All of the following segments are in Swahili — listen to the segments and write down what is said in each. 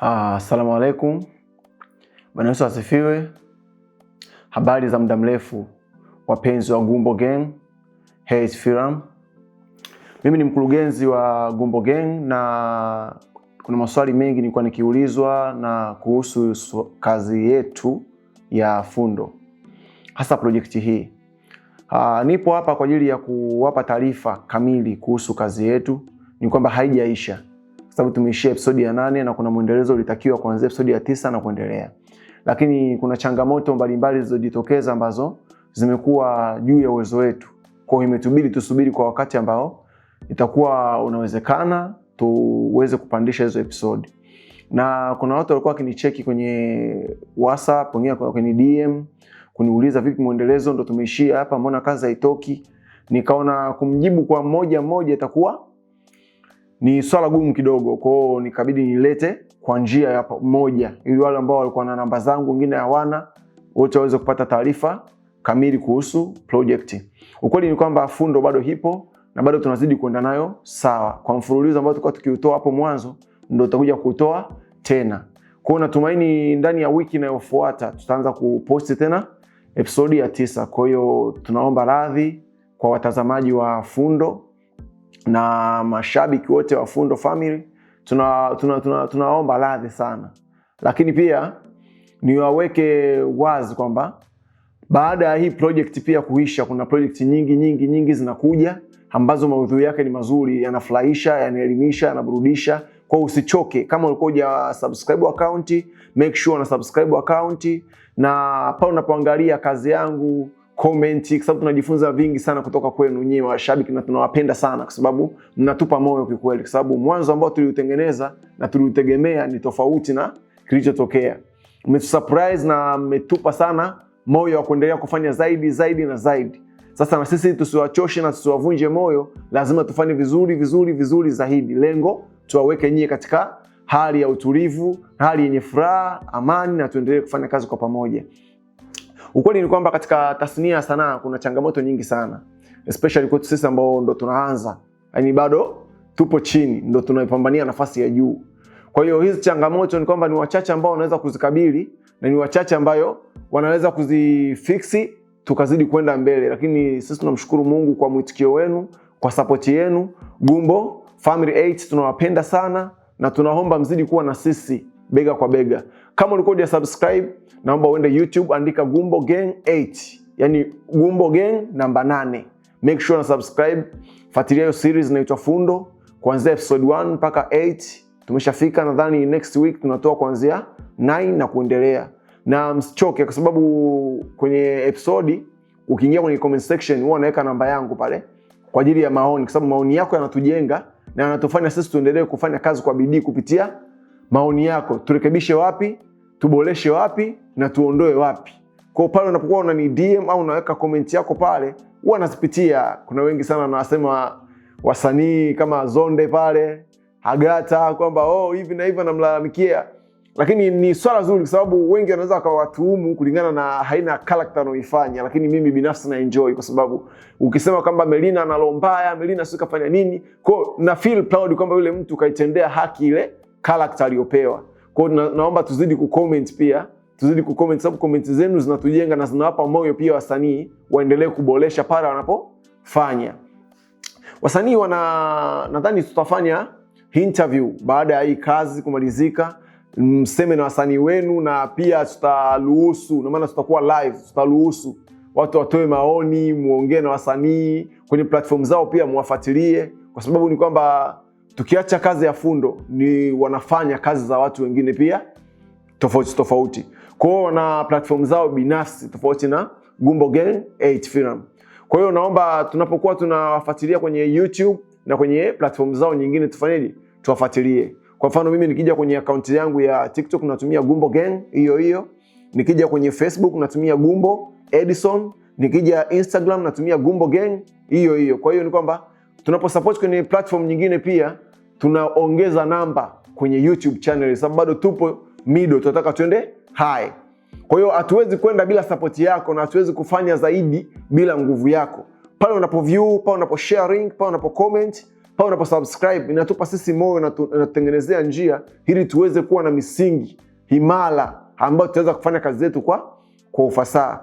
Assalamu alaikum. Bwana Yesu asifiwe. Habari za muda mrefu, wapenzi wa Gumbo Gang. Hey, it's Firam. Mimi ni mkurugenzi wa Gumbo Gang na kuna maswali mengi nilikuwa nikiulizwa na kuhusu kazi yetu ya Fundo, hasa project hii. Nipo hapa kwa ajili ya kuwapa taarifa kamili kuhusu kazi yetu. Ni kwamba haijaisha, kwa sababu tumeishia episode ya 8 na kuna mwendelezo ulitakiwa kuanzia episode ya 9 na kuendelea, lakini kuna changamoto mbalimbali zilizojitokeza ambazo zimekuwa juu ya uwezo wetu. Kwa hiyo imetubidi tusubiri kwa wakati ambao itakuwa unawezekana tuweze kupandisha hizo episode. Na kuna watu walikuwa wakinicheki kwenye WhatsApp, wengine kwenye DM kuniuliza vipi mwendelezo, ndo tumeishia hapa, mbona kazi haitoki? Nikaona kumjibu kwa mmoja mmoja itakuwa ni swala gumu kidogo, kwa hiyo nikabidi nilete kwa njia ya moja, ili wale ambao walikuwa na namba zangu, wengine hawana, wote waweze kupata taarifa kamili kuhusu project. Ukweli ni kwamba Fundo bado ipo na bado tunazidi kwenda nayo sawa, kwa mfululizo ambao tulikuwa tukiutoa hapo mwanzo, ndio tutakuja kuutoa tena. Kwa hiyo natumaini ndani ya wiki inayofuata tutaanza kuposti tena episodi ya 9. Kwa hiyo tunaomba radhi kwa watazamaji wa Fundo na mashabiki wote wa Fundo Family, tunaomba radhi sana, lakini pia niwaweke wazi kwamba baada ya hii project pia kuisha, kuna project nyingi nyingi nyingi zinakuja ambazo maudhui yake ni mazuri, yanafurahisha, yanaelimisha, yanaburudisha. Kwa hiyo usichoke. Kama ulikuwa huja subscribe account, make sure una subscribe account, na pale unapoangalia kazi yangu comment, kwa sababu tunajifunza vingi sana kutoka kwenu nyinyi washabiki, na tunawapenda sana kwa sababu mnatupa moyo kikweli, kwa sababu mwanzo ambao tuliutengeneza na tuliutegemea ni tofauti na kilichotokea. Mmetusurprise na mmetupa sana moyo wa kuendelea kufanya zaidi zaidi na zaidi. Sasa na sisi tusiwachoshe na tusiwavunje moyo, lazima tufanye vizuri vizuri vizuri zaidi. Lengo tuwaweke nyie katika hali ya utulivu, hali yenye furaha, amani, na tuendelee kufanya kazi kwa pamoja. Ukweli ni kwamba katika tasnia ya sanaa kuna changamoto nyingi sana, especially kwetu sisi ambao ndo tunaanza, yaani bado tupo chini, ndo tunaipambania nafasi ya juu. Kwa hiyo hizi changamoto ni kwamba ni wachache ambao wanaweza kuzikabili na ni wachache ambayo wanaweza kuzifiksi tukazidi kwenda mbele, lakini sisi tunamshukuru Mungu kwa mwitikio wenu, kwa support yenu. Gumbo Family 8 tunawapenda sana na tunaomba mzidi kuwa na sisi bega kwa bega. Kama ulikuwa huja subscribe, naomba uende YouTube, andika Gumbo Gang 8, yani Gumbo Gang namba 8. Make sure na subscribe, fuatilia hiyo series inaitwa Fundo kuanzia episode 1 mpaka 8. Tumeshafika, nadhani next week tunatoa kuanzia 9 na kuendelea. Na msichoke, kwa sababu kwenye episode ukiingia kwenye comment section huwa naweka namba yangu pale kwa ajili ya maoni, kwa sababu maoni yako yanatujenga na yanatufanya sisi tuendelee kufanya kazi kwa bidii kupitia maoni yako. Turekebishe wapi, tuboreshe wapi na tuondoe wapi. Kwa pale unapokuwa unani DM au unaweka comment yako pale, huwa nazipitia. Kuna wengi sana wanasema wasanii kama Zonde pale, Agata kwamba oh, hivi na hivi anamlalamikia, lakini ni swala zuri kwa sababu wengi wanaweza wakawatuhumu kulingana na haina character anaoifanya, lakini mimi binafsi na enjoy kwa sababu ukisema kwamba Melina ana roho mbaya, Melina sio kafanya nini, kwa na feel proud kwamba yule mtu kaitendea haki ile character aliyopewa. Kwa hiyo naomba tuzidi kucomment pia, tuzidi kucomment sababu comment zenu zinatujenga na zinawapa moyo pia wasanii waendelee kuboresha pale wanapofanya. Wasanii wana, nadhani tutafanya interview baada ya hii kazi kumalizika, mseme na wasanii wenu, na pia tutaruhusu, na maana tutakuwa live, tutaruhusu watu watoe maoni, muongee na wasanii kwenye platform zao, pia muwafuatilie, kwa sababu ni kwamba tukiacha kazi ya Fundo ni wanafanya kazi za watu wengine pia tofauti tofauti. Kwa hiyo wana platform zao binafsi tofauti na Gumbo Gang 8 Film. Kwa hiyo naomba tunapokuwa tunawafuatilia kwenye YouTube na kwenye platform zao nyingine tufanyeje? Tuwafuatilie. Kwa mfano mimi nikija kwenye akaunti yangu ya TikTok natumia Gumbo Gang hiyo hiyo. Nikija kwenye Facebook natumia Gumbo Edison, nikija Instagram natumia Gumbo Gang hiyo hiyo. Kwa hiyo ni kwamba tunaposupport kwenye platform nyingine pia tunaongeza namba kwenye YouTube channel, sababu bado tupo middle, tunataka tuende high. Kwa hiyo hatuwezi kwenda bila support yako na hatuwezi kufanya zaidi bila nguvu yako. Pale unapo view, pale unapo sharing, pale unapo comment, pale Pale unapo subscribe inatupa sisi moyo na inatutengenezea njia ili tuweze kuwa na misingi imara ambayo tutaweza kufanya kazi zetu kwa ufasaha.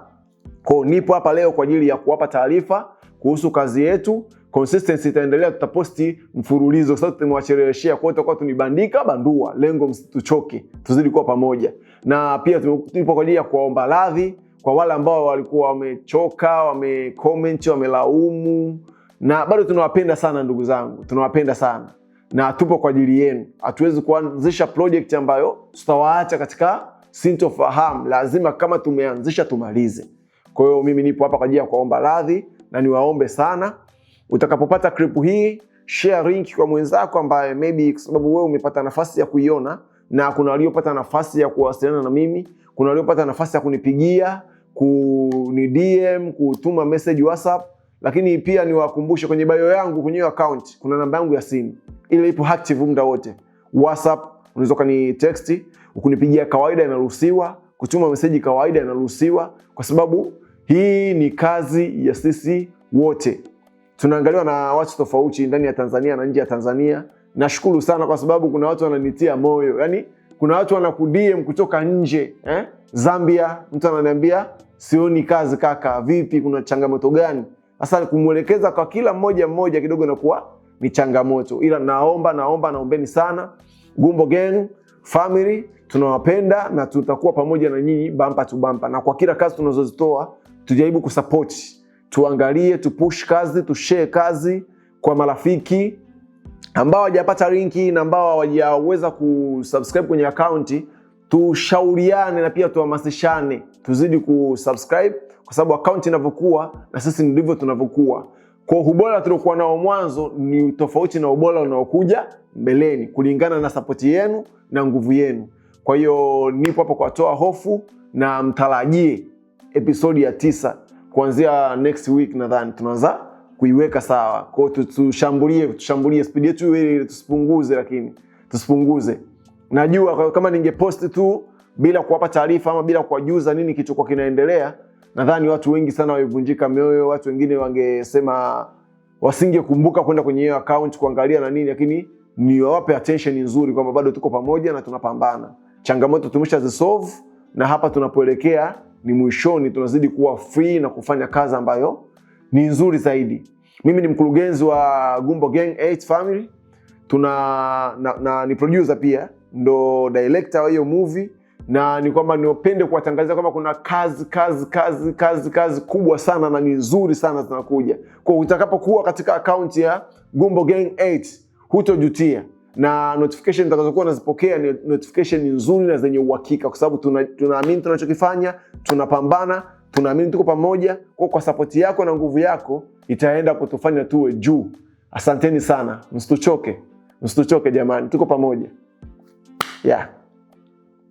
Kwa nipo hapa leo kwa ajili ya kuwapa taarifa kuhusu kazi yetu. Consistency itaendelea, tutaposti mfululizo. Sasa tumewacheleweshea, kwa hiyo tutakuwa tunibandika bandua, lengo msituchoke, tuzidi kuwa pamoja. Na pia tupo kwa ajili ya kuwaomba radhi kwa wale ambao walikuwa wamechoka, wamecomment, wamelaumu, na bado tunawapenda sana ndugu zangu, tunawapenda sana na tupo kwa ajili yenu. Hatuwezi kuanzisha project ambayo tutawaacha katika sintofahamu. Lazima kama tumeanzisha tumalize. Kwa hiyo mimi nipo hapa kwa ajili ya kuwaomba radhi na niwaombe sana, utakapopata clip hii share link kwa mwenzako ambaye maybe kwa sababu wewe umepata nafasi ya kuiona na kuna waliopata nafasi ya kuwasiliana na mimi, kuna waliopata nafasi ya kunipigia, kuni DM, kutuma message WhatsApp. Lakini pia niwakumbushe kwenye bio yangu kwenye hiyo account kuna namba yangu ya simu, ile ipo active muda wote. WhatsApp unaweza ukani text, ukunipigia kawaida inaruhusiwa, kutuma message kawaida inaruhusiwa, kwa sababu hii ni kazi ya sisi wote. Tunaangaliwa na watu tofauti ndani ya Tanzania na nje ya Tanzania. Nashukuru sana kwa sababu kuna watu wananitia moyo, yaani kuna watu wanakuDM kutoka nje eh? Zambia, mtu ananiambia sioni kazi kaka, vipi, kuna changamoto gani? Sasa kumwelekeza kwa kila mmoja mmoja kidogo inakuwa ni changamoto, ila naomba naomba naombeni sana Gumbo Gang family, tunawapenda na tutakuwa pamoja na nyinyi bumper to bumper, na kwa kila kazi tunazozitoa tujaribu kusupport, tuangalie, tupush kazi, tushare kazi kwa marafiki ambao hawajapata linki na ambao hawajaweza kusubscribe kwenye akaunti, tushauriane na pia tuhamasishane, tuzidi kusubscribe kwa sababu akaunti inavyokuwa na sisi ndivyo tunavyokuwa. Kwa ubora tuliokuwa nao mwanzo ni tofauti na ubora unaokuja mbeleni, kulingana na sapoti yenu na nguvu yenu. Kwa hiyo nipo hapo kuwatoa hofu na mtarajie episodi ya 9 kuanzia next week, nadhani tunaanza kuiweka sawa. Kwa hiyo tushambulie speed yetu iwe ile, tusipunguze, lakini tusipunguze. Najua kama ningeposti tu bila kuwapa taarifa ama bila kuwajuza nini kilichokuwa kinaendelea, nadhani watu wengi sana wamevunjika mioyo, watu wengine wangesema wasingekumbuka kwenda kwenye hiyo account kuangalia na nini, lakini niwape attention nzuri kwamba bado tuko pamoja na tunapambana. Changamoto tumeshazisolve na hapa tunapoelekea ni mwishoni, tunazidi kuwa free na kufanya kazi ambayo ni nzuri zaidi. Mimi ni mkurugenzi wa Gumbo Gang 8 Family. Na ni producer pia, ndo director wa hiyo movie, na ni kwamba niwapende kuwatangazia kwamba kuna kazi kazi kazi kazi kazi kubwa sana na ni nzuri sana zinakuja. Kwa utakapokuwa katika account ya Gumbo Gang 8 hutojutia, na notification nitakazokuwa nazipokea ni notification nzuri na zenye uhakika, kwa sababu tunaamini tunachokifanya, tunapambana, tunaamini tuko pamoja. Kwa support yako na nguvu yako itaenda kutufanya tuwe juu. Asanteni sana, msituchoke, msituchoke jamani, tuko pamoja. Yeah.